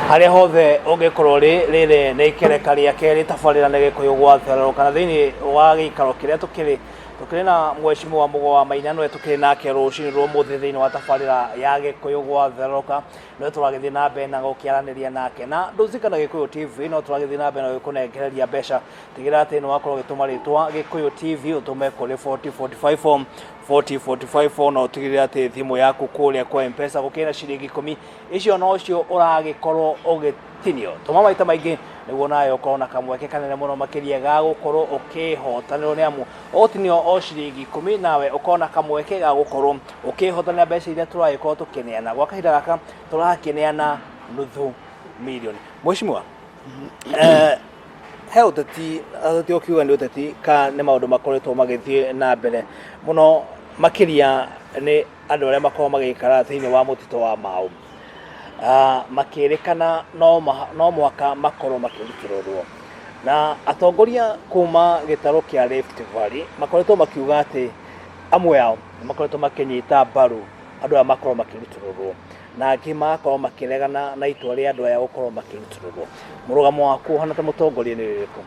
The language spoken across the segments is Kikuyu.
Harĩa hothe ũngĩkorwo rĩ, rĩrĩ nĩ ikereka rĩa kerĩ tabarĩra nĩ Gĩkũyũ gwa therero kana thĩinĩ wa gĩikaro kĩrĩa tũkĩrĩ. Tũkĩrĩ na mheshimiwa Mũgo wa Maina nĩwe tũkĩrĩ nake rũcinĩ rwa ũmũthĩ thĩinĩ wa tabarĩra ya Gĩkũyũ gwa therũka. Nĩwe tũragĩthiĩ na mbere na gũkĩaranĩria nake. Na ndũzika na Gĩkũyũ TV no tũragĩthiĩ na mbere na gũkũnengereria mbeca. Tigĩrĩra atĩ nĩ wakorwo ũgĩtũma rĩtwa Gĩkũyũ TV ũtũme kũrĩ 40454 40454 na ũtigĩrĩre atĩ thimũ yaku kũrĩa kwa Mpesa gũkĩrĩ na ciringi ikũmi icio nocio ũragĩkorwo ũgĩtinio. Tũma maita maingĩ nĩguo nawe ũkorwo na kamweke kanene mũno makĩria ga gũkorwo ũkĩhotanĩrwo nĩ amu ũgũtinio o ciringi ikũmi nawe ũkorwo na kamweke ga gũkorwo ũkĩhotanĩra mbeca iria tũragĩkorwo tũkĩneana. Gwa kahinda gaka tũrakĩneana nuthu mirioni. Mheshimiwa, he ũteti, ũteti ũkiuga nĩ ũteti ka nĩ maũndũ makoretwo magĩthiĩ na mbere mũno makĩria nĩ andũ arĩa makoragwo magĩikara thĩinĩ wa mũtitũ wa Mau. Makĩrĩkana no mũhaka makorwo makĩrutũrũrwo. Na atongoria kuma gĩtarũ kĩa Rift Valley makoretwo makiuga atĩ amwe ao nĩ makoretwo makĩnyita mbaru andũ aya makorwo makĩrutũrũrwo na angĩ magakorwo makĩregana na itua rĩa andũ aya gũkorwo makĩrutũrũrwo. Mũrũgamo waku ũhana ta mũtongoria nĩ ũrĩkũ?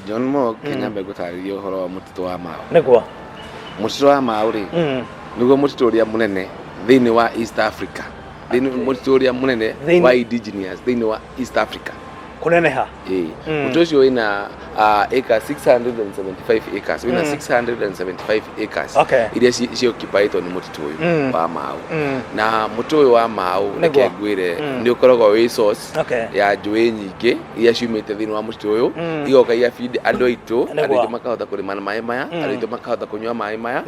John Mo kĩnyambe ngũtarĩrie ũhoro wa mũtitũ wa Mau. Nĩguo. Mũtitũ wa Mau rĩ, nĩguo mũtitũ ũrĩa mũnene thĩinĩ wa East Africa. Thĩinĩ mũtitũ ũrĩa mũnene wa indigenous thĩinĩ wa East Africa. Kũneneha. Ĩĩ. Mũtitũ ũcio wĩna acre 675 acres. Wĩna 675 acres. Iria cioccupiedwo nĩ mũtitũ ũyũ wa Mau. Na mũtĩ ũyũ wa Mau reke ngwĩre nĩ ũkoragwo wĩ source ya njũĩ nyingĩ iria ciumĩte thĩinĩ wa mũtitũ ũyũ, igoka iga feed andũ aitũ, andũ aitũ makahota kũrĩma na maĩ maya, andũ aitũ makahota kũnyua maĩ maya.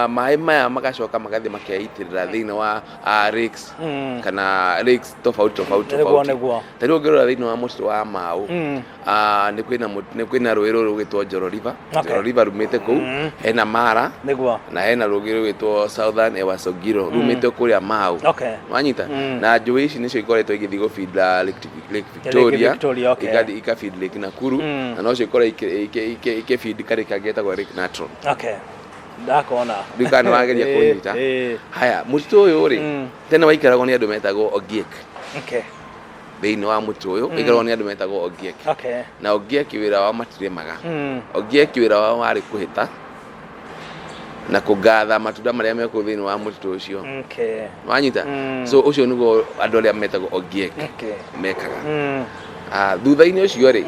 Maĩ maya magacoka magathiĩ makeitĩrĩra thĩinĩ wa lakes kana lakes tofauti tofauti tofauti. Ta rĩu ũngĩrora thĩinĩ wa mũtitũ wa Mau, nĩ kwĩna nĩ kwĩna rũĩ rũrũ rũgĩtwo Njoro River. Njoro River rumĩte kũu, hena Mara na hena rũngĩ rũgĩtwo Southern Ewasogiro rumĩte kũrĩa Mau. Wanyita? Na njũĩ ici nĩcio ikoretwo igĩthiĩ gũbinda Lake Victoria, Victoria, okay. Ikathiĩ ikafeed Lake Nakuru, na nocio ikoragwo ikĩfeed karĩ kangĩ getagwo Lake Natron. Okay. Ndakona. Rĩu kana nĩ wageria kũnyita. Haya, mũtitũ ũyũ rĩ, tene waikaragwo nĩ andũ metagwo Ogiek. Thĩinĩ wa mũtĩ ũyũ waikaragwo nĩ andũ metagwo Ogiek. Na Ogiek wĩra wao matirĩmaga. Ogiek wĩra wao warĩ kũhĩta na kũngatha matunda marĩa me kũu thĩinĩ wa mũtitũ ũcio. Wanyita? So ũcio nĩguo andũ arĩa metagwo Ogiek mekaga. Thutha-inĩ ũcio rĩ,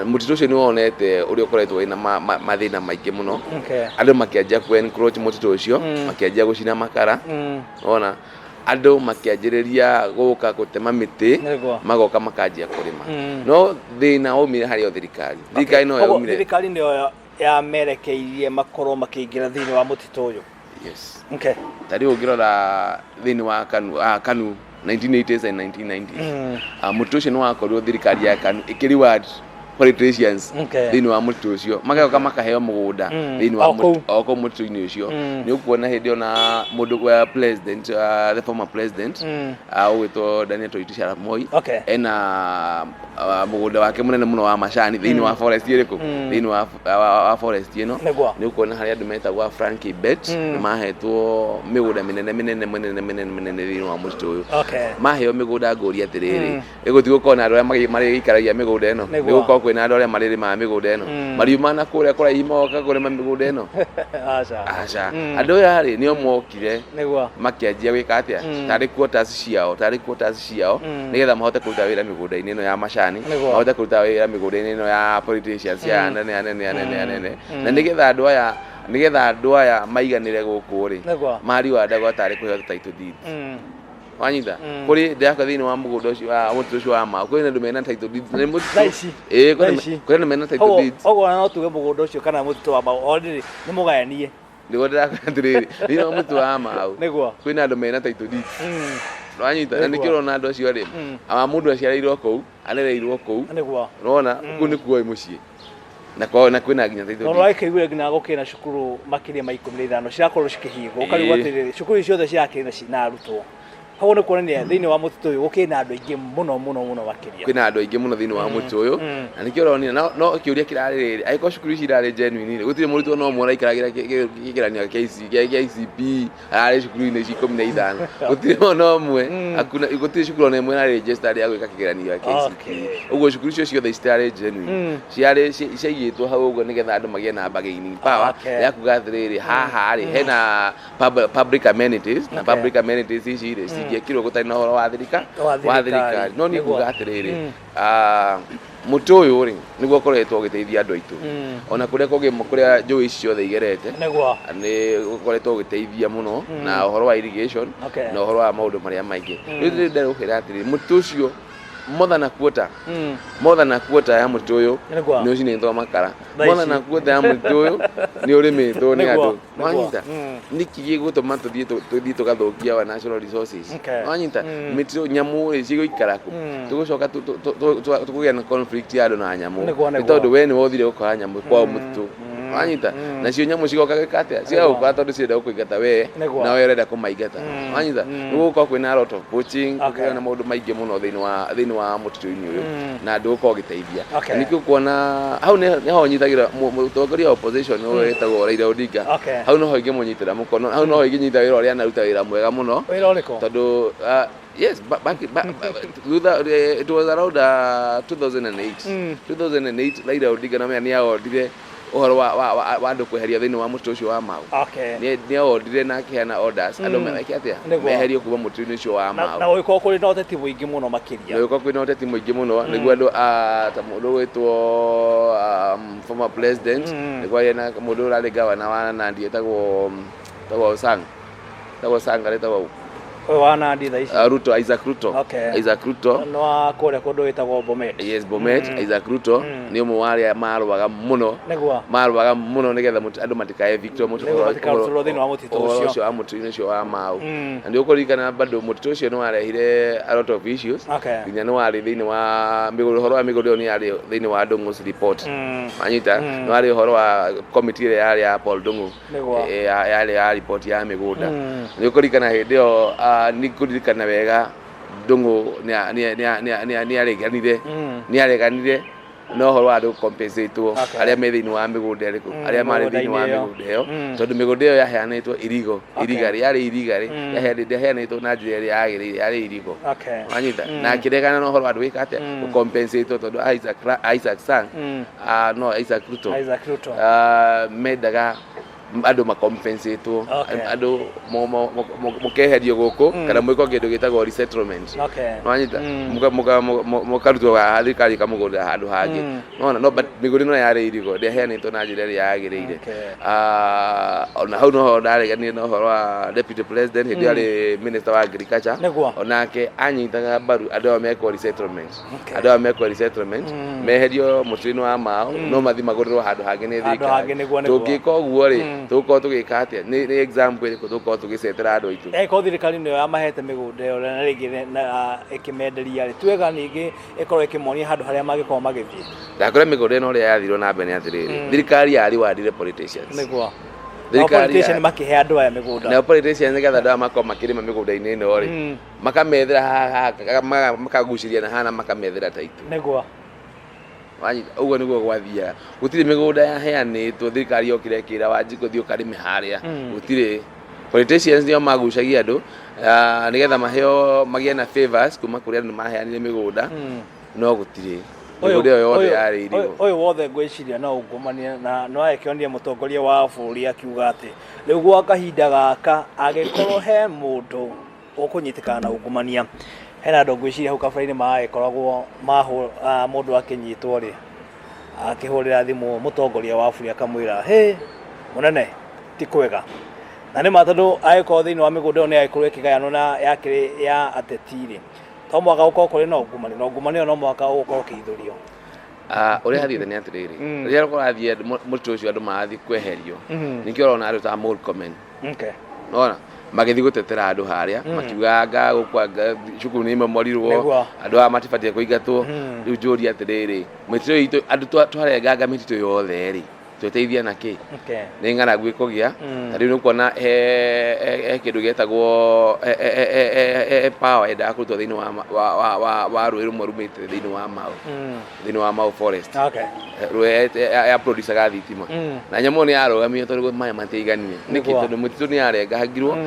mũtitũ ũcio nĩ wonete ũrĩa ũkoretwo wĩna mathĩna maingĩ mũno. Andũ makĩanjia kũ encroach mũtitũ ũcio, makĩanjia gũcina makara. Wona? Andũ makĩanjĩrĩria gũka gũtema mĩtĩ, magoka makanjia kũrĩma. No thĩna waumire harĩ o thirikari. Thirikari no yaumire. Thirikari nĩyo yamerekeirie makorwo makĩingĩra thĩinĩ wa mũtitũ ũyũ. Yes. Ta rĩu ũngĩrora thĩinĩ wa KANU, KANU 1980s and 1990s. Mũtitũ ũcio nĩ wakorirwo thirikari ya KANU ĩkĩ reward politicians thĩinĩ wa mũtitũ ũcio, magoka makaheo mũgũnda thĩinĩ wa o kũu mũtitũ-inĩ ũcio. Nĩ ũkuona hĩndĩ ĩyo na mũndũ wa president, the former president, ũgwĩtwo Daniel Toroitich arap Moi, ena mũgũnda wake mũnene mũno wa macani thĩinĩ wa forest ĩrĩkũ? Thĩinĩ wa forest ĩno. Nĩ ũkuona harĩa andũ metagwo Frank Kibet nĩ mahetwo mĩgũnda mĩnene mĩnene mĩnene mĩnene mĩnene thĩinĩ wa mũtitũ ũyũ. Maheo mĩgũnda ngũria atĩrĩrĩ, ĩgũthiĩ gũkorwo na andũ arĩa marĩikaragia mĩgũnda ĩno? Nĩ gũkorwo kwĩna andũ arĩa marĩrĩmaga mĩgũnda ĩno? Mariuma na kũrĩa kũraihu magoka kũrĩma mĩgũnda ĩno? Aca. Andũ aya rĩ, nĩo mokire makĩanjia gwĩka atĩa? Tarĩ quarters ciao, tarĩ quarters ciao, nĩgetha mahote kũruta wĩra mĩgũnda-inĩ ĩno ya macani, mahote kũruta wĩra mĩgũnda-inĩ ĩno ya politicians ya anene anene anene anene. Na nĩgetha andũ aya, nĩgetha andũ aya maiganĩre gũkũ rĩ, mariwandagwo tarĩ kũheo title deeds. Wanyita? Kũrĩ ndĩrakwa thĩinĩ wa mũgũnda ũcio wa mũtitũ ũcio wa Mau, kwĩna andũ mena title deeds. Nĩ mũtitũ. Thaa ici. Ĩĩ, Thaa ici. kwĩna andũ mena title deeds. Ũguo no tuge mũgũnda ũcio kana mũtitũ wa Mau already nĩ mũgayanie. Nĩguo ndĩrakwĩra atĩrĩrĩ, thĩinĩ wa mũtitũ wa Mau, kwĩna andũ mena title deeds. Wanyita? Na nĩkĩo ũrona andũ acio rĩ, awa mũndũ aciarĩirwo kũu, arereirwo kũu. Ũrona? Kũu nĩkuo mũciĩ. Na kwao na kwĩna nginya title Tondũ deeds. wakĩiguire nginya gũkĩrĩ na cukuru makĩria ma 15 cirakorwo cikĩhingwo. Ũkarigwo atĩrĩrĩ, cukuru ici ciothe cirakĩrĩ na arutwo. Koguo nĩ kuonania thĩinĩ wa mũtitũ ũyũ gũkĩrĩ na andũ aingĩ mũno mũno mũno makĩria. Kwĩna andũ aingĩ mũno thĩinĩ wa mũtitũ ũyũ, na nĩkĩo ũronire no kĩũria kĩrarĩ rĩrĩ, angĩkorwo cukuru ici irarĩ genuine rĩ, gũtirĩ mũrutwo no ũmwe ũraikaragĩra kĩgeranio gĩa KCPE ararĩ cukuru-inĩ ici 15, gũtirĩ ona ũmwe, hakuna, gũtirĩ cukuru ona ĩmwe ĩrarĩ registered ya gwĩka kĩgeranio gĩa KCPE. Ũguo cukuru icio ciothe citiarĩ genuine, ciarĩ ciaigĩtwo hau ũguo nĩgetha andũ magĩe na bargaining power ya kuga atĩrĩrĩ, haha rĩ hena public amenities na public amenities ici rĩ cingĩekirwo gũtarĩ na ũhoro wa thirika Wa wa thirikari. thirikari. No niĩ nguga atĩrĩrĩ, mũtĩ ũyũ rĩ nĩguo ũkoretwo ũgĩteithia andũ aitũ, ona kũrĩa kũngĩ, kũrĩa njũĩ ici ciothe igerete, nĩ ũkoretwo ũgĩteithia mũno na ũhoro wa irrigation na ũhoro wa maũndũ marĩa maingĩ. Rĩu ndĩrenda gũkwĩra atĩrĩrĩ, mũtĩ ũcio more than a quarter, more than a quarter ya mũtĩ ũyũ nĩ ũcinĩtwo makara. Thaa More than a ici. quarter ya mũtĩ ũyũ nĩ ũrĩmĩtwo nĩ andũ. Wanyita? Nĩkĩ gĩgũtũma tũthiĩ tũgathũkia our natural resources? Wanyita? Mĩtitũ, nyamũ rĩ cigũikara kũ? Tũgũcoka tũkũgĩa na conflict ya andũ na nyamũ, nĩ tondũ we nĩ wothire gũkora nyamũ kwao mũtitũ. Wanyita? Nacio nyamũ cigoka gwĩka atĩa? Cigagũkora tondũ cirenda gũkũingata we, na we ũrenda kũmaingata. Wanyita? Nĩ gũgũkorwo kwĩna a lot of poaching, kũgĩa na maũndũ maingĩ mũno thĩinĩ wa mũtitũ-inĩ ũyũ, na ndũgũkorwo ũgĩteithia. Na nĩkĩo ũkuona hau nĩho nyitagĩra mũtongoria wa opposition ũyũ wĩtagwo Raila Odinga. Hau noho ingĩmũnyitĩra mũkono, hau noho ingĩnyita wĩra ũrĩa anaruta, wĩra mwega mũno. Wĩra ũrĩkũ? Tondũ yes, back, thutha, it was around 2008, 2008, Raila Odinga na nĩ aordire ũhoro wa andũ kweheria thĩinĩ wa mũtitũ ũcio wa Mau. Nĩ aordire na akĩheana orders andũ meke atĩa? Meherio kuma mũtitũ-inĩ ũcio wa Mau. Na gũgĩkorwo kũrĩ na ũteti mũingĩ mũno makĩria. Na gũkorwo kwĩna ũteti mũingĩ mũno, nĩguo andũ ta mũndũ gwĩtwo former president, nĩguo arĩ na mũndũ ũrarĩ gavana wa Nandi etagwo Sang, etagwo Ũyũ wa Nandi thaa ici? Ruto, Isaac Ruto. Isaac Ruto. Nĩ wa kũrĩa kũndũ wĩtagwo Bomet. Yes, Bomet. Isaac Ruto nĩ ũmwe wa arĩa marũaga mũno, marũaga mũno nĩgetha andũ matikae evictwo. Nĩguo matikarutũrũrwo thĩinĩ wa mũtitũ ũhoro ũcio. Ũcio wa mũtitũ-inĩ ũcio wa Mau. Na nĩ ũkũririkana bado mũtitũ ũcio nĩ warehire a lot of issues, nginya nĩ warĩ thĩinĩ wa mĩgũnda, ũhoro wa mĩgũnda ĩyo nĩ yarĩ thĩinĩ wa Ndung'u's report. Wanyita? Nĩ warĩ ũhoro wa committee ĩrĩa yarĩ ya Paul Ndung'u. Yarĩ ya report ya mĩgũnda. Nĩ ũkũririkana hĩndĩ ĩyo, nĩ kũririkana wega, Ndung'u nĩ areganire, nĩ areganire na ũhoro wa andũ compensate-wo, arĩa me thĩinĩ wa mĩgũnda ĩrĩkũ, arĩa marĩ thĩinĩ wa mĩgũnda-inĩ ĩyo. Mĩgũnda ĩyo, tondũ mĩgũnda ĩyo yaheanĩtwo irigo, irigarĩ, yarĩ irigarĩ, ndĩaheanĩtwo na njĩra ĩrĩa yagĩrĩire, yarĩ irigo. Wanyita? Na akĩregana na ũhoro wa andũ gwĩka atĩa? Gũcompensate-wo, tondũ Isaac Sang, no Isaac Ruto, Isaac Ruto. Mendaga andũ macompensatwo, andũ mũkeherio gũkũ kana mwĩkwo kĩndũ gĩtagwo resettlement. Wanyita? Mũkarutwo haha, thirikari ĩkamũgũrĩra handũ hangĩ. Nona no, but mĩgũnda ĩno yarĩ irigo, ndĩaheanĩtwo na njĩra ĩrĩa yagĩrĩire. Ona hau noho ndareganire na ũhoro wa deputy president hĩndĩ ĩyo arĩ minister wa agriculture. Onake anyitaga mbaru andũ aya mekwo resettlement, andũ aya mekwo resettlement, meherio mũtitũ-inĩ wa Mau, no mathi magũrĩrwo handũ hangĩ nĩ Handũ thirikari. Hangĩ, nĩguo. Tũngĩka ũguo rĩ, tũgũkorwo tũgĩka atĩa? Nĩ example ĩrĩkũ tũgũkorwo tũgĩcetera andũ aitũ? Ĩkorwo thirikari nĩyo yamahete mĩgũnda ĩyo na rĩngĩ na ĩkĩmenderia rĩ, tuwega ningĩ ĩkorwo ĩkĩmonia handũ harĩa mangĩkorwo magĩthiĩ. Ndakũrĩa mĩgũnda ĩno, ũrĩa yathirwo na mbere nĩ atĩrĩrĩ, thirikari yarewardire politicians. Nao Thirikari politician makĩhe andũ aya mĩgũnda. Nao politicians, nĩgetha andũ aya makorwo makĩrĩma mĩgũnda-inĩ ĩno rĩ, makamethera haha, makagucĩria na hana, makamethera taitũ. Wanyita? Ũguo nĩguo gwathiaga. Gũtirĩ mĩgũnda yaheanĩtwo, thirikari yokire ĩkĩra Wanjikũ, "Thiĩ ũkarĩme harĩa." Gũtirĩ. Politicians nĩo magucagia andũ, nĩgetha maheo, magĩe na favors kuma kũrĩ andũ maheanire mĩgũnda, no gũtirĩ mĩgũnda ĩyo yothe yarĩ irigo. Ũyũ wothe ngwĩciria no ungumania, na no agĩkĩonia mũtongoria wa bũrũri akiuga atĩ rĩu gwa kahinda gaka angĩkorwo he mũndũ ũkũnyitĩkana na ungumania, hena andũ ngwĩciria hau kabere-inĩ magĩkoragwo mũndũ akĩnyitwo rĩ, akĩhũrĩra thimũ mũtongoria wa bũrũri akamwĩra, "Hĩ mũnene, ti kwega." Na nĩ ma, tondũ angĩkorwo thĩinĩ wa mĩgũnda ĩyo nĩ yagĩkorwo ĩkĩgayanwo na yakĩrĩ ya ateti rĩ, to mũhaka gũkorwo kũrĩ na ungumania, na ungumania ũyũ no mũhaka ũgũkorwo ũkĩhithũrio. Ũrĩa hathiĩte nĩ atĩrĩrĩ, rĩrĩa kũrathiĩ mũtitũ ũcio andũ marathiĩ kweherio, nĩkĩo ũrona andũ ta Murkomen, nona magĩthiĩ gũtetera andũ harĩa, makiuga anga gũkũ anga cukuru nĩ imemorirwo, andũ aya matibatiĩ kũingatwo. Rĩu njũria atĩrĩrĩ, mĩtitũ itũ andũ twarenganga mĩtitũ yothe rĩ, Tweteithia na kĩ? Okay. Nĩ ng'aragu ĩkũgĩa. Ta rĩu nĩ ũkuona he kĩndũ gĩtagwo he power yendaga kũrutwo thĩinĩ wa rũĩ rũmwe rumĩte thĩinĩ wa Mau, thĩinĩ wa Mau forest. Rũĩ ya producaga thitima. Na nyamũ ĩyo nĩ yarũgamio tondũ maĩ matiaiganire. Nĩkĩ? Tondũ mũtitũ nĩ yarengangirwo,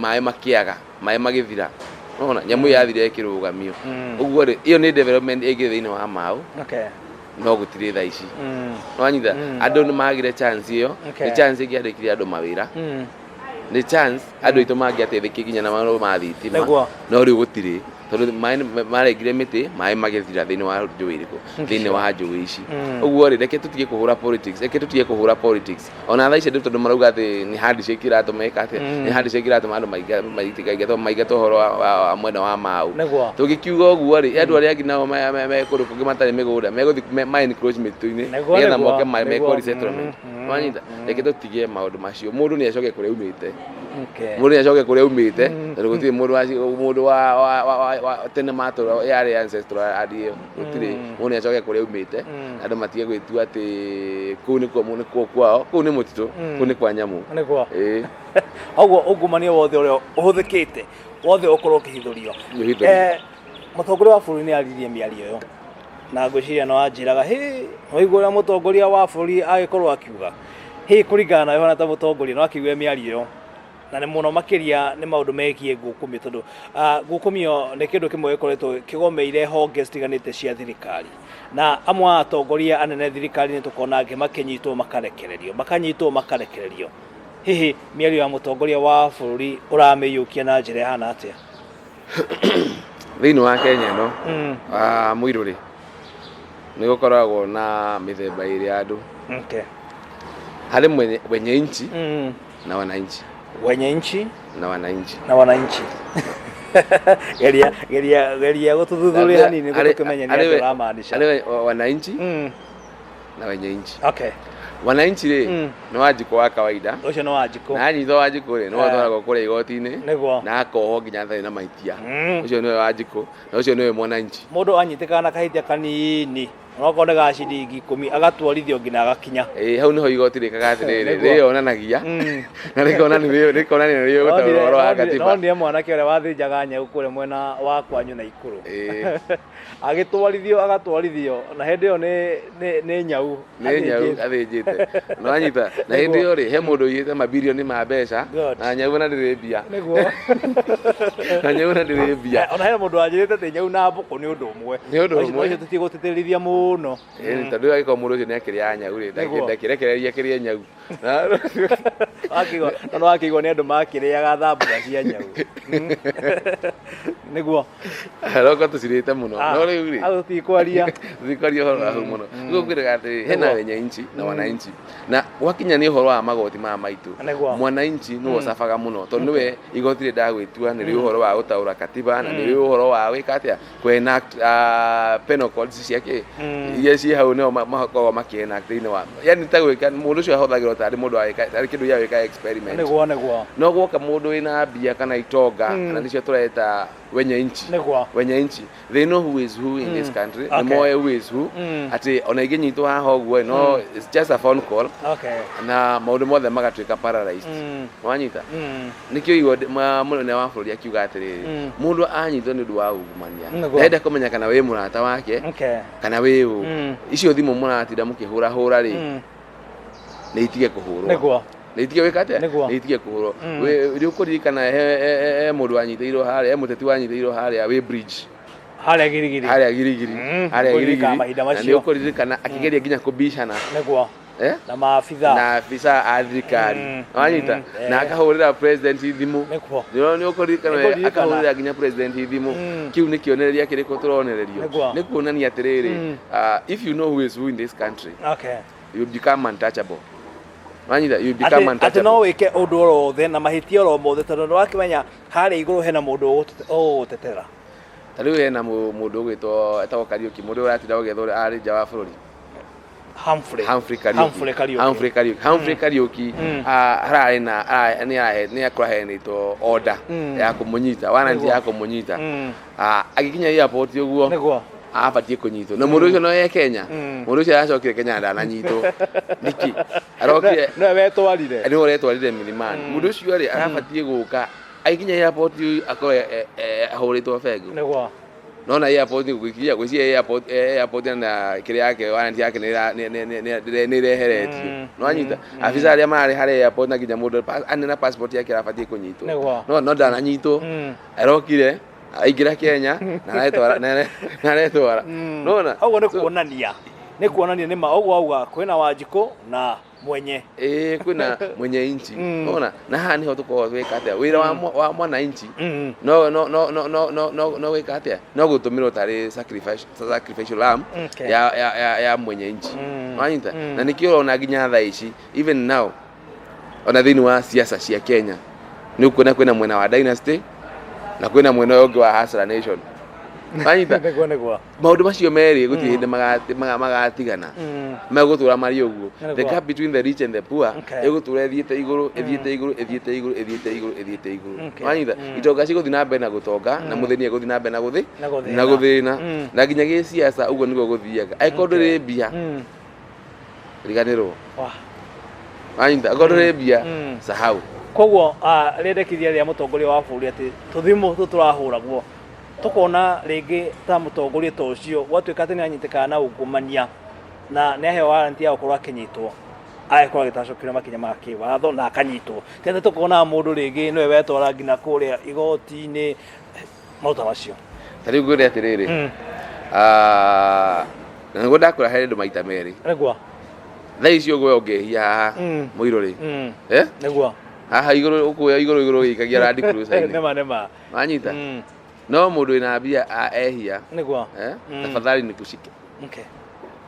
maĩ makĩaga, maĩ magĩthira. Ũrona nyamũ ĩyo yathire ĩkĩrũgamio. Ũguo rĩ, ĩyo nĩ development ĩngĩ thĩinĩ wa Mau. No gũtirĩ thaa ici. Nĩwanyita? Andũ nĩ magire chance ĩyo. Nĩ chance ĩngĩandĩkire andũ mawĩra. Nĩ chance andũ aitũ mangĩateithĩkire nginya na maũndũ ma thitima. No rĩu gũtirĩ, tondũ maĩ marengire mĩtĩ, maĩ magĩthira thĩinĩ wa njũĩ irĩkũ? Thĩinĩ wa njũĩ ici. Ũguo rĩ, reke tũtige kũhũra politics, reke tũtige kũhũra politics. Ona thaa ici andũ tondũ marauga atĩ nĩ handshake ĩratũma ĩka atĩa? Nĩ handshake ĩratũma andũ maingatwo ũhoro wa mwena wa Mau. Tũngĩkiuga ũguo rĩ, andũ arĩa angĩ nao me kũndũ kũngĩ matarĩ mĩgũnda megũthiĩ ma encroach mĩtitũ-inĩ nĩgetha moke mekwo resettlement. Nĩwanyita? Reke tũtige maũndũ macio. Mũndũ nĩ acoke kũrĩa aumĩte. Mũndũ nĩ acoke kũrĩa aumĩte, tondũ gũtirĩ mũndũ wa mũndũ wa tene matũra yarĩ ancestral land ĩyo. Gũtirĩ. Mũndũ nĩ acoke kũrĩa aumĩte, andũ matige gwĩtua atĩ kũu nĩkuo nĩkuo kwao. Kũu nĩ mũtitũ, kũu nĩ kwa nyamũ. Nĩguo. Ĩĩ. Ũguo ungumania wothe ũrĩa ũhũthĩkĩte wothe ũkorwo ũkĩhithũrio. Ũhithũrio. Mũtongoria wa bũrũri nĩ aririe mĩario ĩyo na ngwĩciria no anjĩraga hĩ waigua ũrĩa mũtongoria wa bũrũri agĩkorwo akiuga hĩ kũringana nawe ũhana ta mũtongoria no akĩigue mĩario ĩyo, na nĩ mũno makĩria nĩ maũndũ megiĩ ngukumio, tondũ ngukumio nĩ kĩndũ kĩmwe gĩkoretwo kĩgomeire honge citiganĩte cia thirikari, na amwe a atongoria anene thirikari-inĩ tũkona angĩ makĩnyitwo makarekererio, makanyitwo makarekererio. Hihi mĩario ya mũtongoria wa bũrũri ũramĩiyũkia na njĩra ĩhana atĩa? Thĩinĩ wa Kenya ĩno, mũirũ rĩ, nĩ gũkoragwo na mĩthemba ĩrĩ ya andũ. Harĩ wenye nchi na wananchi. Wenye nchi na wananchi. Na wananchi. Geria geria geria gũtũthuthuria hanini nĩguo tũkĩmenye nĩ atĩa ũramaanisha. Harĩ wananchi na wenye nchi. Wananchi rĩ, nĩ Wanjikũ wa kawaida. Ũcio nĩ Wanjikũ. Na anyitwo Wanjikũ rĩ, nĩwe ũtwaragwo kũrĩa igoti-inĩ. Na akohwo nginya atarĩ na mahĩtia. Ũcio nĩwe Wanjikũ, na ũcio nĩwe mwananchi. Mũndũ anyitĩkaga na kahĩtia kanini, onokorwo nĩ ga ciringi 10, agatwarithio nginya agakinya. Ĩĩ, hau nĩho igoti rĩkaga atĩrĩrĩ, rĩyonanagia, na rĩkonania rĩũĩ gũtaũra ũhoro wa katiba. Nonire mwanake ũrĩa wathĩnjaga nyau kũrĩa mwena wa kwanyu Naikuru. Agĩtwarithio agatwarithio, na hĩndĩ ĩyo nĩ nyau. Nĩ nyau athĩnjĩte. Nĩwanyita? Na hĩndĩ ĩyo rĩ, he mũndũ ũiyĩte mabirioni ma mbeca, na nyau ona ndĩrĩ mbia. Na nyau ona ndĩrĩ mbia. Ona he mũndũ wanjĩrĩte atĩ nyau na mbũkũ nĩ ũndũ ũmwe. Nĩ ũndũ ũmwe. Ũcio tũtigũtĩtĩrithia mũno. Ĩni, tondũ angĩkorwo mũndũ ũcio nĩ akĩrĩaga nyau rĩ, ndakĩrekereria akĩrĩe nyau. Wakĩigua, no wakĩigua nĩ andũ makĩrĩaga thambutha cia nyau. Nĩguo. Roko tũcirĩte mũno. No rĩu rĩ, Hau tũtikwaria. Tũtikwaria ũhoro wa hau mũno. Nĩguo ngwĩraga atĩ hena wenye nchi na wananchi. Na gwakinya nĩ ũhoro wa magoti maya maitũ, mwananchi nĩwe ũcabaga mũno, tondũ nĩwe igoti rĩendaga gwĩtua, nĩ rĩũĩ ũhoro wa gũtaũra katiba, na nĩ rĩũĩ ũhoro wa gwĩka atĩa, kũ enact penal codes cia kĩ, iria ciĩ hau nĩo makoragwo makĩ enact thĩinĩ wa, yani ta gwĩka, mũndũ ũcio ahũthagĩrwo tarĩ mũndũ wa gwĩka, tarĩ kĩndũ gĩa gwĩka experiment. Nĩguo, nĩguo. No guoka mũndũ wĩna mbia kana itonga, kana nĩcio tũreta wenye nchi. Wenye nchi. They know who is who in this country. Nĩ moĩ who is who. Atĩ ona ingĩnyitwo haha ũguo, no it's just a phone call. Na maũndũ mothe magatuĩka paralyzed. Wanyita? Nĩkĩo igua mũnene wa bũrũri akiuga atĩrĩrĩ, mũndũ anyitwo nĩ ũndũ wa ungumania, ndarenda kũmenya kana wĩ mũrata wake, kana wĩ ũ. Icio thimũ mũratinda mũkĩhũrahũra rĩ, nĩ itige kũhũrwo. Nĩ itige gwĩka atĩa? Nĩ itige kũhũrwo. Nĩ ũkũririkana he mũndũ wanyitĩirwo harĩa, he mũteti wanyitĩirwo harĩa wĩ bridge. Harĩa Girigiri. Harĩa Girigiri. Harĩa Girigiri. Na nĩ ũkũririkana akĩgeria nginya kũbicana. Na maabitha. Na abitha a thirikari. Wanyita? Na akahũrĩra president thimũ. Nĩ ũkũririkana akahũrĩra nginya president thimũ. Kĩu nĩ kĩonereria kĩrĩkũ tũronererio? Nĩ kuonania atĩrĩrĩ, if you know who is who in this country, you become untouchable. Wanyita? You become untouchable. Atĩ no wĩke ũndũ oro wothe na mahĩtia oro mothe, tondũ nĩ wakĩmenya harĩa igũrũ hena mũndũ ũgũgũtetera. Ta rĩu hena mũndũ ũgwĩtwo etagwo Kariũki, mũndũ ũratinda ũgĩethwo arĩ nja wa bũrũri. Humphrey. Humphrey Kariuki. Humphrey Kariuki. Humphrey Kariuki. Humphrey Kariuki, hararĩ na, nĩ akũraheanĩtwo order ya kũmũnyita, warrant ya kũmũnyita. Agĩkinya airport ũguo. Abatiĩ kũnyitwo na mũndũ ũcio no e Kenya. Mũndũ ũcio aracokire Kenya ndananyitwo nĩkĩ arokire? Nowe wetwarire. Nĩwe ũretwarire milimani. Mũndũ ũcio rĩ, arabatiĩ gũka aikinya airport akorwo ahũrĩtwo bengo. Nona airport gwĩkinya gwĩciria airport na kĩrĩa yake warrant yake nĩ ĩreheretio. Nĩwanyita afisa arĩa mararĩ harĩa airport na nginya mũndũ ane na passport yake arabatiĩ kũnyitwo. No ndananyitwo. Arokire aingĩra Kenya na aretwara na aretwara nona. Ũguo nĩ kuonania nĩ ma ũguo auga kwĩna Wanjikũ na mwenye. Ĩĩ, kwĩna mwenye inchi. Nona na haha nĩho tũkoragwo twĩka atĩa wĩra wa mwananchi. No no no no no no no no gwĩka atĩa, no gũtũmĩrwo tarĩ sacrificial lamb ya mwenye inchi. Wanyita? Na nĩkĩo ũrona nginya thaa ici, even now, ona thĩinĩ wa siasa cia Kenya nĩ ũkuona kwĩna mwena wa dynasty na kwĩna mwena ũyũ ũngĩ wa Hustler Nation. Wanyita? Nĩguo. Maũndũ macio merĩ gũtirĩ hĩndĩ magatigana. Megũtũra marĩ ũguo. The gap between the rich and the poor ĩgũtũra ĩthiĩte igũrũ, ĩthiĩte igũrũ, ĩthiĩte igũrũ, ĩthiĩte igũrũ, ĩthiĩte igũrũ. Wanyita? Itonga cigũthiĩ na mbere na gũtonga na mũthĩni egũthiĩ na mbere na gũthĩ Na gũthĩna. Na gũthĩna. Na nginya gĩciaca ũguo nĩguo gũthiaga. Angĩkorwo ndũrĩ mbia, riganĩrwo. Wanyita? Angĩkorwo ndũrĩ mbia, sahau. Koguo rĩendekithia rĩa mũtongoria wa bũrũri atĩ tũthimũ tũ tũrahũragwo tũkona rĩngĩ ta mũtongoria ta ũcio gwatuĩka atĩ nĩ anyitĩkana na ungumania na nĩ aheo warrant ya gũkorwo akĩnyitwo, agĩkorwo agĩtacũkĩrio makinya ma kĩwatho na akanyitwo, ti atĩ tũkona mũndũ rĩngĩ nĩwe wetwara nginya kũrĩa igoti-inĩ, maũndũ ta macio. Ta rĩu ngwĩre atĩrĩrĩ, na nĩguo ndakwĩra he andũ maita merĩ. Thaa ici ũguo ũngĩhia haha mũirũ rĩ, eh? Haha igũrũ ũkuoya igũrũ igũrũ gĩikagia Land Cruiser-inĩ. Nĩma. Wanyita? No mũndũ wĩna mbia ehia, eh? Tafadhali nikushike.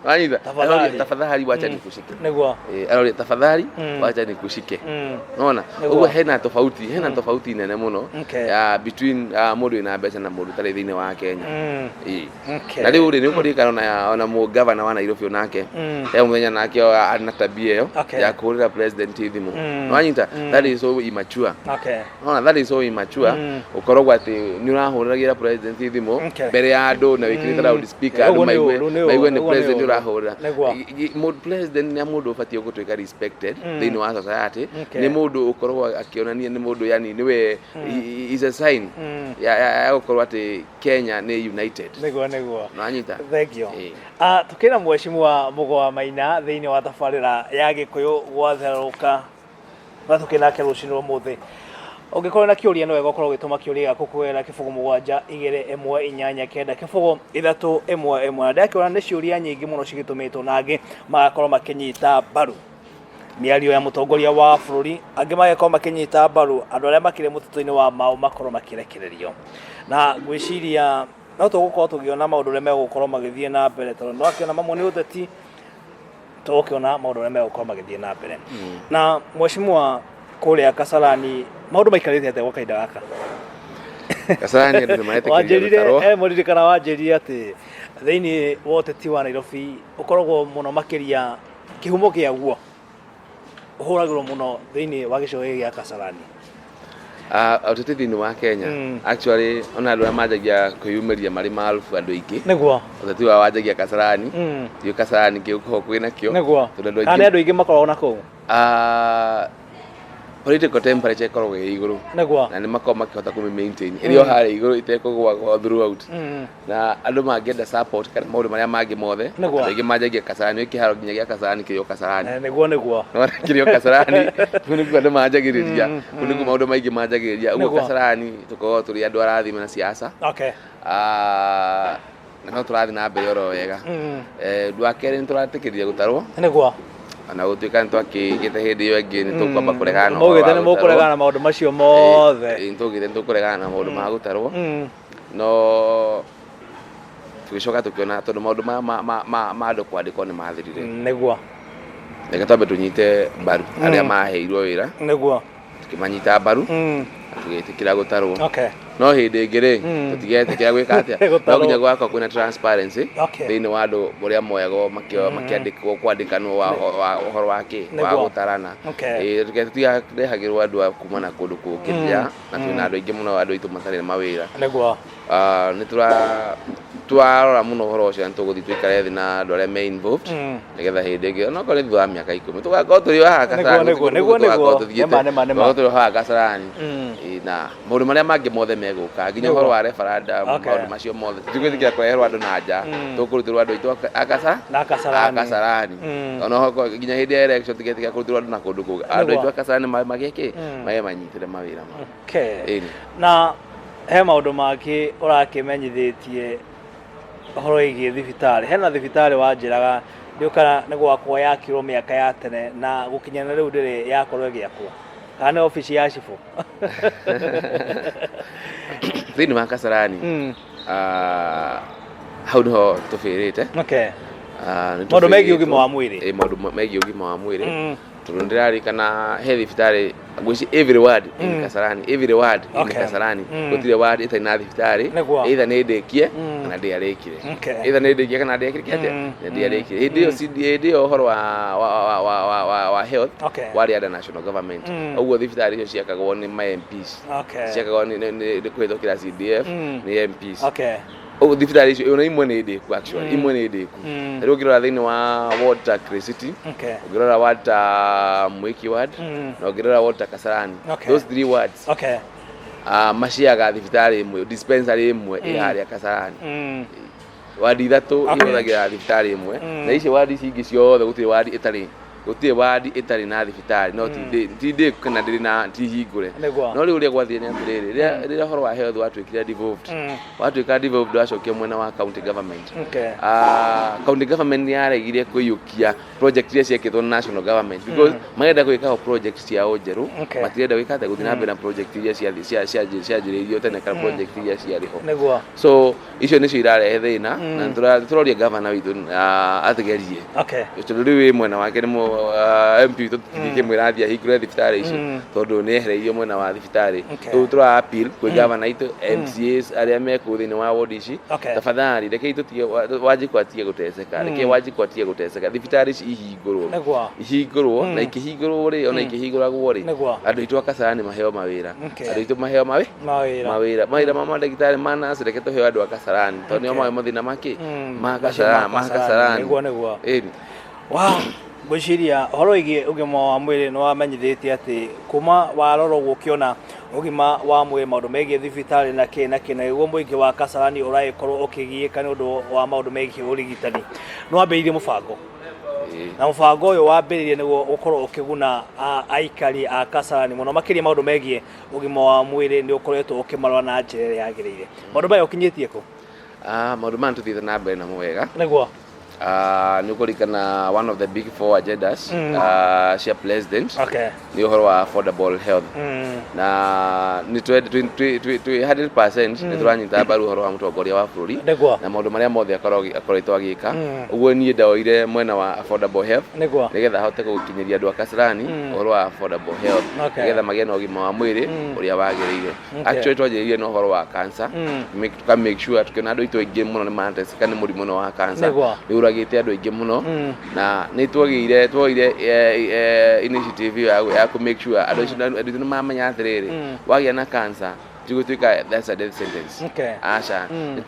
Wanyita? Tafadhali. Aroria, tafadhali wacha nikushike. Eh, aroria tafadhali wacha nikushike. Nona ũguo hena tofauti nene mũno ya between mũndũ wĩna mbeca na mũndũ ũtarĩ thĩinĩ wa Kenya. Ĩĩ. Na rĩu rĩ, nĩ ũkũririkana ona mũ gavana wa Nairobi onake he mũthenya nake arĩ na tabia ĩyo ya kũhũrĩra president thimũ. Wanyita? That is so immature. Nona that is so immature. Ũkoragwo atĩ nĩ ũrahũrĩra president thimũ mbere ya andũ na wĩkĩrĩte loud speaker, andũ Ũguo nĩ maigue ũru, nĩ maigue ũru, nĩ ũguo nĩ president ũru. ũrahũrĩra. President nĩ mũndũ ũbatiĩ gũtuĩka respected thĩinĩ wa society. Nĩ mũndũ ũkoragwo akĩonania nĩ mũndũ, yani nĩwe is a sign ya gũkorwo atĩ Kenya nĩ united. Nĩguo. Nĩwanyita? Thank you. Ĩĩ. Tukĩna mheshimiwa Mũgo Maina thĩinĩ wa tabarĩra ya Gĩkũyũ gwatherũka na tũkĩ nake rũcinĩ rwa ũmũthĩ. Ũngĩkorwo na kĩũria, nĩ wega ũkorwo ũgĩtũma kĩũria gĩaku kũgerera 0721890311. Na ndakĩona nĩ ciũria nyingĩ mũno cigĩtũmĩtwo na angĩ magakorwo makĩnyita mbaru mĩario ya mũtongoria wa bũrũri, angĩ magakorwo makĩnyita mbaru andũ arĩa makĩrĩ mũtitũ-inĩ wa Mau makorwo makĩrekererio, na ngwĩciria no tũgũkorwo tũgĩona maũndũ ũrĩa megũkorwo magĩthiĩ na mbere, tondũ nĩ wakĩona mamwe nĩ ũteti. Tũgũkĩona maũndũ ũrĩa megũkorwo magĩthiĩ na mbere. Na mheshimiwa, kũrĩa Kasarani maũndũ maikarĩte atĩa gwa kahinda gaka? Kasarani andũ nĩ maretĩkĩria Wanjĩrire gũtarwo. Mũririkana wanjĩrire atĩ thĩinĩ wa ũteti wa Nairobi ũkoragwo mũno makĩria kĩhumo kĩaguo ũhũragĩrwo mũno thĩinĩ wa gĩcigo gĩkĩ gĩa Kasarani. Ũteti thĩinĩ wa Kenya, actually ona andũ arĩa manjagia kwĩyumĩria marĩ maarubu andũ aingĩ, ũteti wao wanjagia Kasarani. Tiũ Kasarani kĩu kwĩ nakĩo tondũ andũ Kana nĩ aingĩ andũ aingĩ makoragwo na kũu. Political temperature ĩkoragwo ĩ igũrũ na nĩ makoragwo makĩhota kũmĩ maintain ĩrĩ o harĩa igũrũ ĩtekũgũa gũa throughout. Na andũ mangĩenda support kana maũndũ marĩa mangĩ mothe, andũ aingĩ manjagia Kasarani. Wĩ kĩharo nginya gĩa Kasarani kĩrĩ o Kasarani. Nĩguo. Nĩwona kĩrĩ o Kasarani, kũu nĩkuo andũ manjagĩrĩria, kũu nĩkuo maũndũ maingĩ manjagĩrĩria ũguo. Kasarani tũkoragwo tũrĩ andũ arathime na siasa. Na no tũrathiĩ na mbere oro wega. Ũndũ wa kerĩ, nĩ tũratĩkĩrire gũtarwo, ona gũtuĩka nĩ twakĩgĩte hĩndĩ ĩyo ĩngĩ nĩ tũkwamba kũregana na ũhoro Maugĩte wa nĩ gũtarwo. mũkũregana na maũndũ macio mothe. Ĩ, nĩ tũgĩte nĩ tũkũregana na maũndũ ma gũtarwo, no tũgĩcoka tũkĩona tondũ maũndũ ma andũ kwandĩkwo nĩ mathirire, reke twambe tũnyite mbaru arĩa maheirwo wĩra. Tũkĩmanyita mbaru na tũgĩtĩkĩra gũtarwo. No hĩndĩ ĩngĩ rĩ, tũtigetĩkĩra gwĩka atĩa? Gũtarwo. No nginya gwakorwo kwĩna transparency thĩinĩ wa andũ ũrĩa moyagwo makĩandĩkwo kwandĩkanwo wa ũhoro wa kĩ wa gũtarana. Ĩĩ, tũtigarehagĩrwo andũ a kuma na kũndũ kũngĩ nja, na twĩna andũ aingĩ mũno, andũ aitũ matarĩ na mawĩra. Nĩ tũra Twarora mũno ũhoro ũcio na tũgũthiĩ tũikare thĩ na andũ arĩa me involved nĩgetha hĩndĩ ĩngĩ onokorwo nĩ thutha wa mĩaka 10 tũgakorwo tũrĩ o haha Kasarani. Nĩguo, nĩguo, nĩguo. Tũgakorwo tũthiĩte Nĩma, nĩma, nĩma. tũgakorwo tũrĩ o haha Kasarani. Ĩĩ, na maũndũ marĩa mangĩ mothe megũka nginya ũhoro wa referendum, maũndũ macio mothe tũtigwĩtĩkĩra kũreherwo andũ na nja, tũkũrutĩrwo andũ aitũ Na Kasarani. A Kasarani. Ona okorwo nginya hĩndĩ ya election tũtigetĩkĩra kũrutĩrwo andũ na kũndũ kũngĩ, andũ aitũ a Kasarani magĩe kĩ magĩe manyitĩre mawĩra mao. Ĩni. Na he maũndũ mangĩ ũrakĩmenyithĩtie ũhoro wĩgiĩ thibitarĩ. Hena thibitarĩ wanjĩraga ndiũĩ kana nĩ gwakwo yakirwo mĩaka ya tene na gũkinya na rĩu ndĩrĩ yakorwo ĩgĩakwo, kana nĩ obici ya cibũ? Thĩinĩ wa Kasarani, hau nĩho tũbĩrĩte. Nĩ Maũndũ megiĩ tũbĩrĩtwo. Ũgima wa mwĩrĩ. Ĩ, maũndũ megiĩ ũgima wa mwĩrĩ, tondũ ndĩrarikana he thibitarĩ ngwĩci every ward in Kasarani, every ward in Kasarani, gũtirĩ ward ĩtarĩ na thibitarĩ. Either nĩ ndĩkie kana ndĩarĩkire, either nĩ ndĩkie kana ndĩarĩkire atĩa, na ndĩarĩkire. Hĩndĩ ĩyo CD, hĩndĩ ĩyo ũhoro wa health warĩ under national government. Ũguo thibitarĩ icio ciakagwo nĩ ma MPs, ciakagwo nĩ kũhĩtũkĩra CDF, nĩ MPs. Ũguo thibitarĩ icio ona imwe nĩ ndĩku, actually imwe nĩ ndĩku. Rĩu ũngĩrora thĩinĩ wa ward ta Grey City, ũngĩrora ward ta Mwiki ward, na ũngĩrora ward ta Kasarani, those three wards maciaga thibitarĩ ĩmwe, dispensary ĩmwe ĩ harĩa Kasarani. Wadi ithatũ ihũthagĩra thibitarĩ ĩmwe, na icio wadi ici ingĩ ciothe gũtirĩ wadi ĩtarĩ na thibitarĩ, no ti ndĩku kana ndĩrĩ na ti hingũre. No rĩu ũrĩa gwathire nĩ atĩrĩrĩ, rĩrĩa ũhoro wa health watuĩkire devolved, watuĩka devolved, wacokio mwena wa county government, county government nĩ yaregire kũiyũkia project iria ciekĩtwo na national government because marenda gwĩka o project ciao njerũ. Matirenda gwĩka atĩa, gũthiĩ na mbere na project iria cianjĩrĩirio tene kana project iria ciarĩ ho. So icio nĩcio irarehe thĩna, na nĩtũroria gavana witũ atũgerie, tondũ rĩu wĩ mwena wake nĩ MP witũ, tũtingĩkĩmwĩra athiĩ ahingũre thibitarĩ icio tondũ nĩ ehereirio mwena wa thibitarĩ. Rĩu tũra appeal kwĩ gavana witũ, MCAs arĩa me kũu thĩinĩ wa ward ici, tafadhali rekei tũtige Wanjikũ atige gũteceka, rekei Wanjikũ atige gũteceka, thibitarĩ ici ihingũrwo, ihingũrwo. Na ikĩhingũrwo rĩ, ona ikĩhingũragwo rĩ, andũ aitũ a Kasarani maheo mawĩra. Andũ aitũ maheo mawĩra. Mawĩra ma mandagĩtarĩ, ma nurse, reke tũheo andũ a Kasarani tondũ nĩo moĩ mathĩna makĩ ma Macio Kasarani, ma Kasarani. Nĩguo. Ĩni. Wow, ngwĩciria ũhoro wĩgiĩ ũgima wa mwĩrĩ nĩ wamenyithĩtie atĩ kuma warora ũguo ũkĩona ũgima wa mwĩrĩ, maũndũ megiĩ thibitarĩ na kĩ na kĩ, na nĩguo mũingĩ wa Kasarani ũragĩkorwo ũkĩgiĩka nĩ ũndũ wa maũndũ megiĩ ũrigitani, nĩ wambĩrĩirie mũbango. Na mũbango ũyũ wambĩrĩirie nĩguo ũkorwo ũkĩguna aikari a Kasarani mũno makĩria maũndũ megiĩ ũgima wa mwĩrĩ, nĩ ũkoretwo ũkĩmarora na njĩra ĩrĩa yagĩrĩire. Maũndũ maya ũkinyĩtie kũ? Maũndũ maya tũthiĩte na mbere namo wega. Nĩ ũkũririkana one of the big four agendas cia president nĩ ũhoro wa affordable health, na nĩ twĩ 100% nĩ tũranyita mbaru ũhoro wa mũtongoria wa bũrũri na maũndũ marĩa mothe akoretwo agĩka. Ũguo niĩ ndoire mwena wa affordable health nĩgetha hote gũkinyĩria andũ a Kasarani ũhoro wa affordable health, nĩgetha magĩe na ũgima wa mwĩrĩ ũrĩa wagĩrĩire. Actually twanjĩrĩirie na ũhoro wa cancer, tuka make sure tukiona andũ aitũ aingĩ mũno nĩ marateseka nĩ mũrimũ ũyũ wa cancer. Nĩ ũragĩte andũ aingĩ mũno, na nĩ twagĩire twoire initiative ĩyo ya kũ make sure andũ acio, andũ aitũ nĩ mamenya atĩrĩrĩ, wagĩa na cancer ti gũtuĩka that's a death sentence. Aca. Nĩ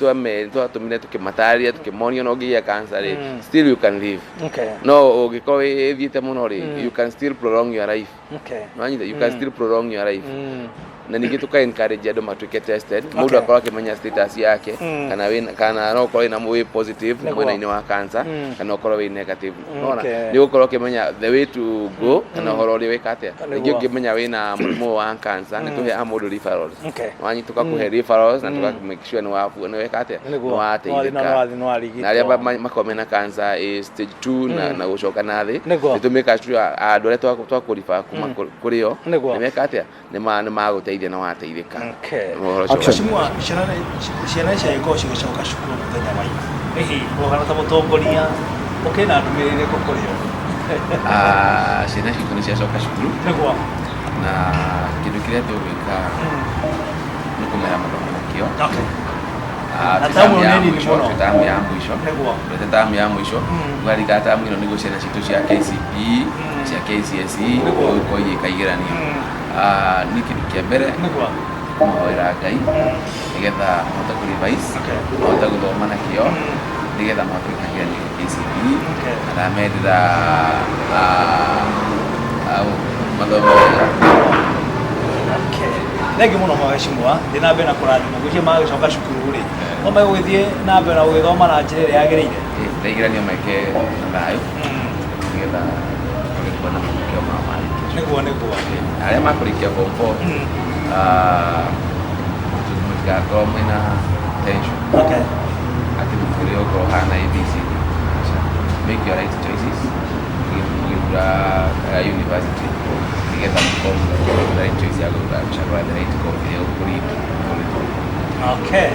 twatũmire tũkĩmatarĩria, tũkĩmonia no ũngĩgĩa cancer rĩ, still you can live. No ũngĩkorwo ĩthiĩte mũno rĩ, you can still prolong your life. Nĩwanyita? You can still prolong your life. Na ningĩ tũka encourage andũ matuĩke tested, mũndũ akorwo akĩmenya status yake, kana wĩna, kana no ũkorwo wĩna wĩ positive mwena-inĩ wa cancer, kana ũkorwo wĩ negative. Nĩwona? Nĩ ũgũkorwo ũkĩmenya the way to go kana ũhoro ũrĩa wĩka atĩa. Ningĩ ũngĩmenya wĩna mũrimũ wa cancer, nĩ tũheaga mũndũ referrals. Nĩwanyita? Tũkakũhe referrals na tũka make sure nĩ weka atĩa, nĩ wateithĩka. Nĩwarigitwo. Na arĩa makorwo mena cancer ĩ stage 2 na gũcoka na thĩ, nĩ tũmĩka sure andũ arĩa twakũriba kuma kũrĩ o nĩ meka atĩa, nĩ magũteithia na wateithĩka. Ũhoro ũcio. Mheshimiwa, ciana ciagĩkorwo cigĩcoka cukuru mũthenya wa ira, hihi ũhana ta mũtongoria ũkĩrĩ na ndũmĩrĩri ĩrĩkũ kũrĩ o? Ciana citũ nĩ ciacoka cukuru, na kĩndũ kĩrĩa tũgwĩka nĩ kũmera mathomo na kĩo. Na Twĩ tamu tamu ya nĩ nini mũico, mũno. twĩ tamu ya mũico. Twĩte tamu ya mũico, tũkarika tamu ĩno nĩguo ciana citũ cia KCPE, cia KCSE gũkorwo igĩka igeranio. Nĩ kĩndũ kĩa mbere. kũmahoera Ngai nĩgetha mahote kũ revise, mahote gũthoma na kĩo nĩgetha mahote gwĩka kĩgeranio gĩa KCPE. Na ndamendera mathome wega. Okay. Thengiũ mũno mheshimiwa, thiĩ na mbere na kũrathimwo. Ngwĩciria magĩcoka cukuru rĩ, no megũgĩthiĩ na mbere na gũgĩthoma na njĩra ĩrĩa yagĩrĩire. Ĩĩ, igeranio meke na thayũ nĩgetha tũhote kuona matokeo mao marĩkia. Nĩguo nĩguo. Na arĩa makũrĩkia form 4 mũtigakorwo mwĩna tension atĩ mũtũrĩre ũkorwo ũhana ABCD. Aca. Make your right choices mũgĩthura university nĩgetha mũkorwo mũgĩthura right choice ya gũcagũra the right course ĩrĩa ĩgũkũ-lead mũtũrĩre. Okay.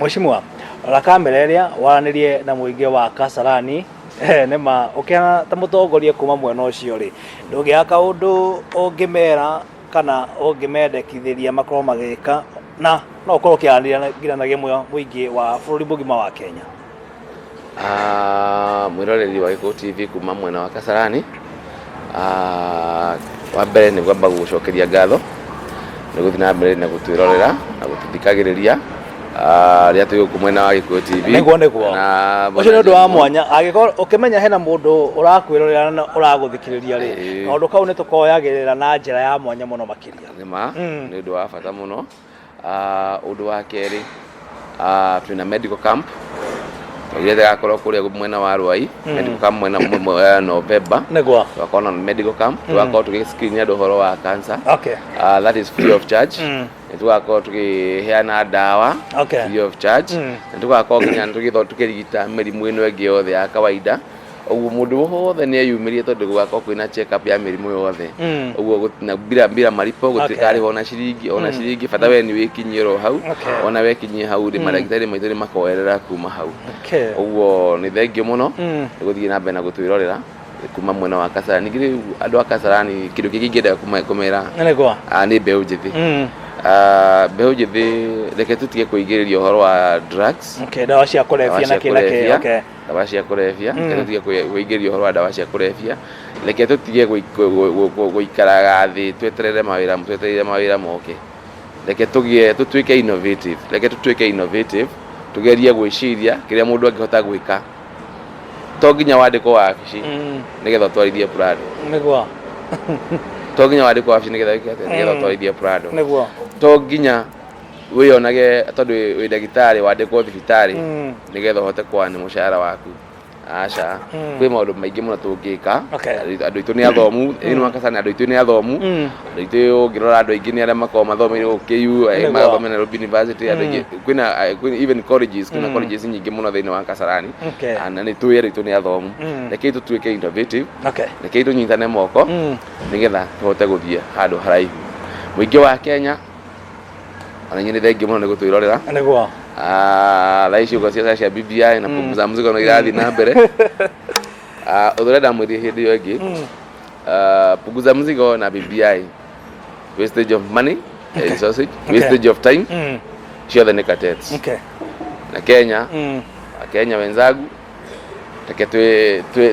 Mheshimiwa, rora kamera ĩrĩa waranĩrie na mũingĩ wa Kasarani nĩma ũkĩhana ta mũtongoria kuma mwena ũcio rĩ, ndũngĩaga kaũndũ ũngĩmera kana ũngĩmendekithĩria makorwo magĩka na no ũkorwo ũkĩaranĩria nginya na mũingĩ wa bũrũri mũgima wa Kenya. Mwĩroreri wa Gĩkũyũ TV kuma mwena wa Kasarani, wa mbere nĩ kwamba gũgũcokeria ngatho nĩ gũthiĩ na mbere na gũtwĩrorera na gũtũthikagĩrĩria rĩrĩa twĩ gũkũ mwena wa Gĩkũyũ TV. Nĩguo nĩguo. Na Ũcio nĩ ũndũ wa mwanya angĩkorwo ũkĩmenya hena mũndũ ũrakwĩrorera na ũragũthikĩrĩria rĩ, kaũndũ kau nĩ tũkoyagĩrĩra na njĩra ya mwanya mũno makĩria. Nĩma nĩ ũndũ wa bata mũno. Ũndũ wa kerĩ, twĩna medical camp twagĩrĩire gakorwo kũrĩa mwena wa Rwai, medical camp mwena November. Nĩguo. Tũgakorwo na medical camp, tũgakorwo tũgĩ screen andũ ũhoro wa cancer. That is free of charge. Nĩ tũgakorwo tũkĩheana ndawa free of charge. Nĩ tũgakorwo nginya tũkĩrigita mĩrimũ ĩno ĩngĩ yothe ya kawaida. Ũguo mũndũ wothe nĩ eyumĩrie tondũ gũgakorwo kwĩna check up ya mĩrimũ yothe. Ũguo na bila malipo, gũtikarĩhwo ona ciringi, ona ciringi, bata we nĩ wĩkinyie oro hau. Ona wekinyie hau rĩ, mandagĩtarĩ maitũ nĩ makoerera kuma hau. Ũguo nĩ thengio mũno nĩ gũthiĩ na mbere na gũtwĩrorera kuma mwena wa Kasarani. Ningĩ rĩu andũ a Kasarani kĩndũ kĩngĩ ingĩenda kũmera Nĩguo. Nĩ mbeũ njĩthĩ. Mbeũ njĩthĩ, reke tũtige kũingĩrĩria ũhoro wa drugs. Okay, ndawa cia kũrebia na kĩ na kĩ. Ndawa cia kũrebia, reke tũtige kũingĩria ũhoro wa ndawa cia kũrebia, reke tũtige gũikaraga thĩ tweterere mawĩra, twetereire mawĩra moke. Reke tũgĩe tũtuĩke innovative, reke tũtuĩke innovative, tũgerie gwĩciria kĩrĩa mũndũ angĩhota gwĩka. To nginya wandĩkwo wabici nĩgetha ũtwarithie Prado. Nĩguo. To nginya wandĩkwo wabici nĩgetha wĩke atĩa, nĩgetha ũtwarithie Prado. Nĩguo. To nginya wĩyonage tondũ wĩ ndagĩtarĩ wandĩkwo thibitarĩ nĩgetha ũhote kũana mũcara waku. Aca, kwĩ maũndũ maingĩ mũno tũngĩka. Andũ aitũ nĩ athomu, thĩinĩ wa Kasarani andũ aitũ nĩ athomu. Andũ aitũ ũngĩrora andũ aingĩ nĩ arĩa makoragwo mathomeire gũkũ KU, magathomera Nairobi University, andũ aingĩ kwĩna even colleges, kwĩna colleges nyingĩ mũno thĩinĩ wa Kasarani. Na nĩ tũĩ andũ aitũ nĩ athomu. Rekei tũtuĩke innovative. Rekei tũnyitane moko nĩgetha tũhote gũthiĩ handũ haraihu. Mũingĩ wa Kenya, ona inyuĩ nĩ thengiũ mũno nĩ gũtwĩrorera. Nĩguo. Thaa ici ũguo ciaca cia BBI na punguza mzigo no irathiĩ na mbere. Ũndũ ũrĩa ndamwĩrire hĩndĩ ĩyo ĩngĩ, punguza mzigo na BBI, wastage of money and sausage, wastage of time, ciothe nĩ cartels. Na Kenya, Akenya wenzangu, reke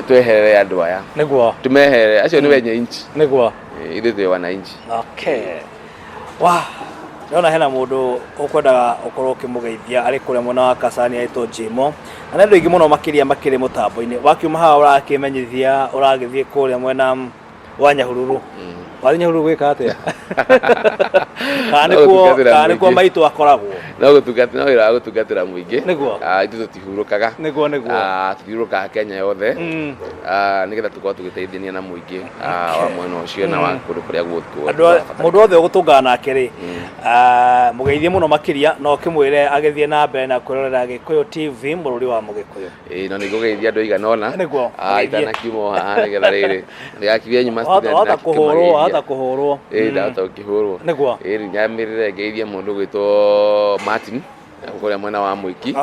tweherere andũ aya. Nĩguo. Tumeherere, acio nĩ wenye inchi. Nĩguo. Ithuĩ twĩ wananchi. Okay. Wa, ndĩrona hena mũndũ ũkwendaga ũkorwo ũkĩmũgeithia arĩ kũrĩa mwena wa Kasarani agĩtwo Jimo. Na nĩ andũ aingĩ mũno makĩria makĩrĩ mũtambo-inĩ. Wakiuma haha ũrakĩmenyithia ũragĩthiĩ kũrĩa mwena wa Nyahururu. Wathiĩ Nyahururu gwĩka atĩa? Kana nĩkuo maitũ akoragwo? No gũtungatĩra, no wĩra wa gũtungatĩra mũingĩ. Nĩguo. Ithuĩ tũtihurũkaga. Nĩguo, nĩguo. Tũthiũrũrũkaga Kenya yothe. Nĩgetha tũkorwo tũgĩteithania na mũingĩ wa mwena ũcio na wa kũndũ kũrĩa Andũ mũndũ wothe ũgũtũngana nake rĩ, mũgeithie mũno makĩria na ũkĩmwĩre agĩthiĩ na mbere na kwĩrorera Gĩkũyũ TV mũrũri wa Mũgĩkũyũ. Ĩĩ, no nĩngũgeithia andũ aigana ũna. Nĩguo. Itanakiuma o haha nĩgetha rĩrĩ ndigakirie nyuma studio. Wahota kũhũrwo, wahota kũhũrwo. Ĩĩ, ndahota gũkĩhũrwo. Nĩguo. Ĩĩ, nyambĩrĩre ngeithie mũndũ ũgwĩtwo Martin kũrĩa mwena wa Mwiki.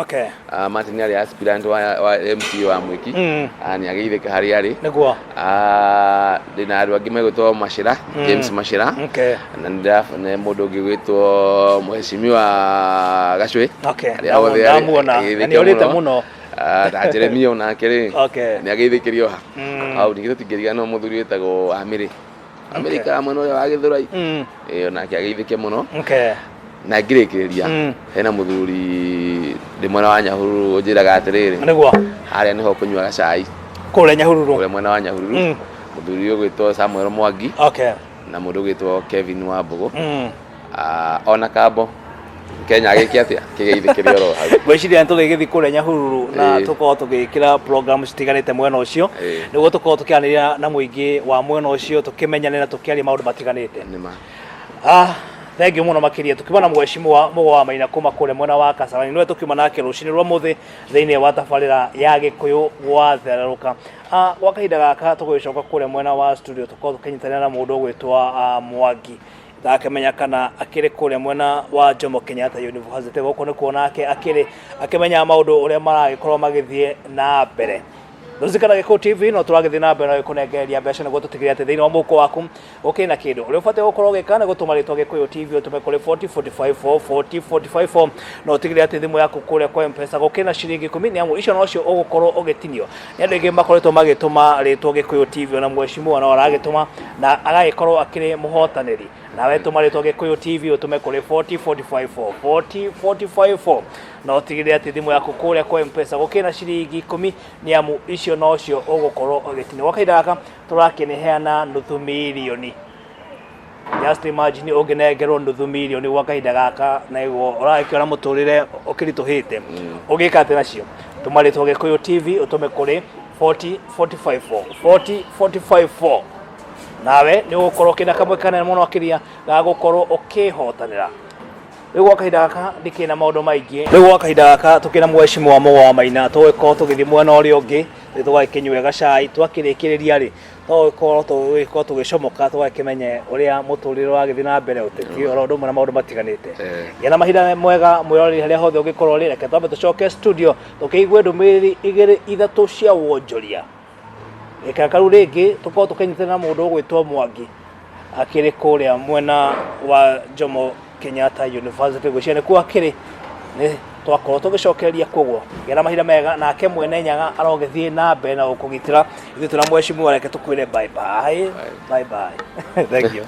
Martin arĩ aspirant wa MCA wa Mwiki. Nĩ ageithĩka harĩa arĩ. Nĩguo. Ndĩna andũ angĩ megwĩtwo Machira, James Machira. Na nĩ mũndũ ũngĩ gwĩtwo Mheshimiwa Gacwe. Ndamuona. Na nĩ orĩte mũno. Na Jeremia onake rĩ, nĩ ageithĩkĩrio ha. Hau ningĩ tũtingĩriganĩrwo mũthuri wĩtagwo Amiri. Amerika mwena ũrĩa wa Gĩthũrai. Ĩĩ, onake ageithĩke mũno. Na ngĩrĩkĩrĩria, hena mũthuri ndĩ mwena wa Nyahururu ũnjĩraga atĩrĩrĩ, Nĩguo. Harĩa nĩho kũnyuaga cai. Kũrĩa Nyahururu. Kũrĩa mwena wa Nyahururu. Mũthuri ũgwĩtwo Samuel Mwangi na mũndũ ũgwĩtwo Kevin Wambũgũ. Ah, ona kambo Kenya agĩke atĩa kĩgeithĩkĩre oro hau. Ngwĩciria nĩ tũrĩgĩthiĩ kũrĩa Nyahururu na tũkorwo tũgĩkĩra program citiganĩte mwena ũcio, nĩguo tũkorwo tũkĩaranĩria na mũingĩ wa mwena ũcio, tũkĩmenyane na tũkĩaria maũndũ matiganĩte. Nĩ ma. Ah, thank you mũno makĩria. Tũkiuma na mheshimiwa Mũgo wa Maina kuma kũrĩa mwena wa Kasarani, nĩwe tũkiuma nake rũcinĩ rwa mũthĩ thĩinĩ wa tabarĩra ya Gĩkũyũ gwathererũka. Ah, gwa kahinda gaka tũgũgĩcoka kũrĩa mwena wa studio tũkorwo tũkĩnyitanĩra na mũndũ ũgwĩtwo Mwangi. Ndakĩmenya kana akĩrĩ kũrĩa mwena wa Jomo Kenyatta University, gũkũ nĩkuo nake akĩrĩ akĩmenya maũndũ ũrĩa maragĩkorwo magĩthiĩ na mbere. Rũzikana Gĩkũyũ TV no tũragĩthiĩ na mbere na gĩkũnengereria mbeca nĩguo tũtigĩrĩre atĩ thĩinĩ wa mũhuko waku ũkĩrĩ na kĩndũ. Ũrĩa ũbatiĩ gũkorwo ũgĩka nĩ gũtũma rĩtwa Gĩkũyũ TV ũtũme kũrĩ 40 45 4 40 45 4, na ũtigĩrĩre atĩ thimũ yaku kũrĩa kwa M-Pesa gũkĩrĩ na ciringi 10, nĩ amu icio nocio ũgũkorwo ũgĩtinio. Nĩ andũ aingĩ makoretwo magĩtũma rĩtwa Gĩkũyũ TV, ona mheshimiwa no aragĩtũma na agagĩkorwo akĩrĩ mũhotanĩri. Nawe tũma rĩtwa Gĩkũyũ TV ũtũme kũrĩ 40 45 4 40 45 4, na ũtigĩrĩre atĩ thimũ yaku kũrĩa kwa M-Pesa gũkĩrĩ na ciringi 10, nĩ amu icio nocio ũgũkorwo ũgĩtinio. Gwa kahinda gaka tũrakĩneana nuthu mirioni. Just imagine ũngĩnengerwo nuthu mirioni gwa kahinda gaka, naguo ũragĩkĩona mũtũrĩre ũkĩritũhĩte, ũngĩka atĩa nacio? Tũma rĩtwa Gĩkũyũ TV ũtũme kũrĩ 40 45 4 40 45 4, nawe nĩ ũgũkorwo ũkĩna kamwe kanene mũno makĩria ga gũkorwo ũkĩhotanĩra. Rĩu gwa kahinda gaka ndikĩrĩ na maũndũ maingĩ. Rĩu gwa kahinda gaka tũkĩrĩ na mheshimiwa Mũgo wa Maina, tũgũgĩkorwo tũgĩthiĩ mwena ũrĩa ũngĩ, tũgagĩkĩnyue gacai. Twakĩrĩkĩrĩria rĩ, tũgũgĩkorwo tũgĩkorwo tũgĩcomoka tũgakĩmenye ũrĩa mũtũrĩre ũragĩthiĩ na mbere, ũteti oro ũndũ ũmwe na maũndũ matiganĩte. Gĩa na mahinda mwega mwĩroreri harĩa hothe ũngĩkorwo ũrĩ. Reke twambe tũcoke studio tũkĩigue ndũmĩrĩri igĩrĩ ithatũ cia wonjoria. Gĩikara kau rĩngĩ tũkorwo tũkĩnyitana na mũndũ ũgwĩtwo Mwangi akĩrĩ kũrĩa mwena wa Jomo Kenyatta University, gwĩciria nĩkuo akĩrĩ, nĩ twakorwo tũgĩcokereria. Koguo gĩa na mahinda mega, nake mwene Nyaga arogĩthiĩ na mbere na gũkũgitĩra. Ithuĩ twĩna mheshimiwa, reke tũkwĩre bye bye. Bye bye, thank you.